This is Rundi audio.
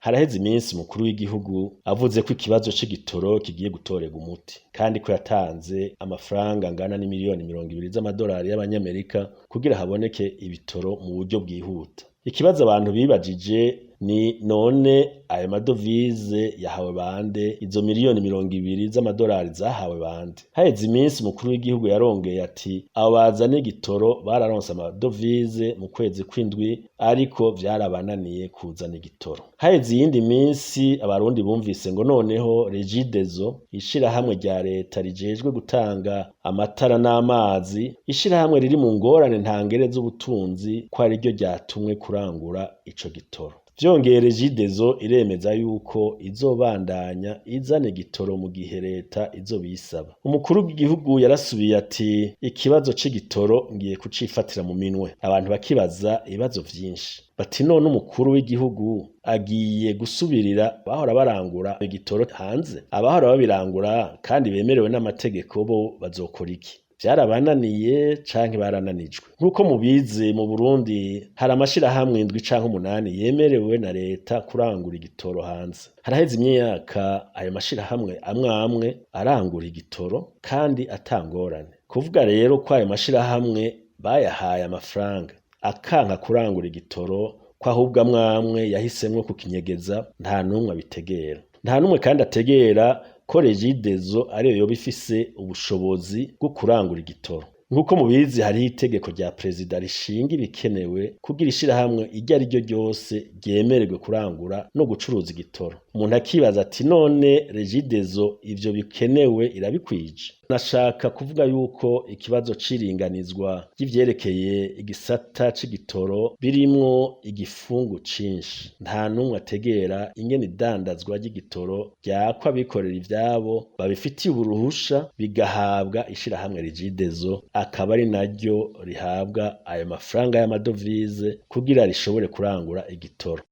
Haraheze iminsi umukuru w'igihugu avuze ko ikibazo c'igitoro kigiye gutorerwa umuti, kandi ko yatanze amafaranga angana n'imiliyoni 20 z'amadolari y'abanyamerika kugira haboneke ibitoro mu buryo bwihuta. Ikibazo abantu bibajije ni: none ayo madovize yahawe bande? Izo miliyoni 20 z'amadolari zahawe bande? Haheze iminsi umukuru w'igihugu yarongeye ati abo bazana igitoro bararonse amadovize mu kwezi kw'indwi, ariko vyarabananiye kuzana igitoro. Haheze iyindi minsi abarundi bumvise ngo noneho Regideso, ishirahamwe rya leta rijejwe gutanga amatara n'amazi, ishirahamwe riri mu ngorane ntangere z'ubutunzi, ko ariryo ryatumwe kurangura ico gitoro. Vyongeye, Regideso iremeza yuko izobandanya izana igitoro mu gihe leta izobisaba. Umukuru w'igihugu yarasubiye ati ikibazo c'igitoro ngiye kucifatira mu minwe. Abantu bakibaza ibibazo vyinshi, bati none umukuru w'igihugu agiye gusubirira bahora barangura igitoro hanze? Abahora babirangura kandi bemerewe n'amategeko bo bazokora iki? Vyarabananiye canke barananijwe? Nk'uko mubizi, mu Burundi hari amashirahamwe 7 canke 8 yemerewe na leta kurangura igitoro hanze. Haraheze imyaka ayo mashirahamwe amwe amwe arangura igitoro kandi atangorane. Kuvuga rero ko ayo mashirahamwe bayahaye amafaranga akanka kurangura igitoro, ko ahubwo amwe amwe yahisemwo kukinyegeza, nta n'umwe abitegera. Nta n'umwe kandi ategera ko Regideso ariyo yoba ifise ubushobozi bwo kurangura igitoro. Nk'uko mubizi, hariho itegeko rya perezida rishinga ibikenewe kugira ishirahamwe iryo ari ryo ryose ryemererwe kurangura no gucuruza igitoro. Umuntu akibaza ati none Regideso ivyo bikenewe irabikwije? Nashaka kuvuga yuko ikibazo c'iringanizwa ry'ivyerekeye igisata c'igitoro birimwo igifungu cinshi. Nta n'umwe ategera ingene idandazwa ry'igitoro ryakwa abikorera ivyabo babifitiye uburuhusha, bigahabwa ishirahamwe Regideso, akaba ari naryo rihabwa ayo mafaranga y'amadovize kugira rishobore kurangura igitoro.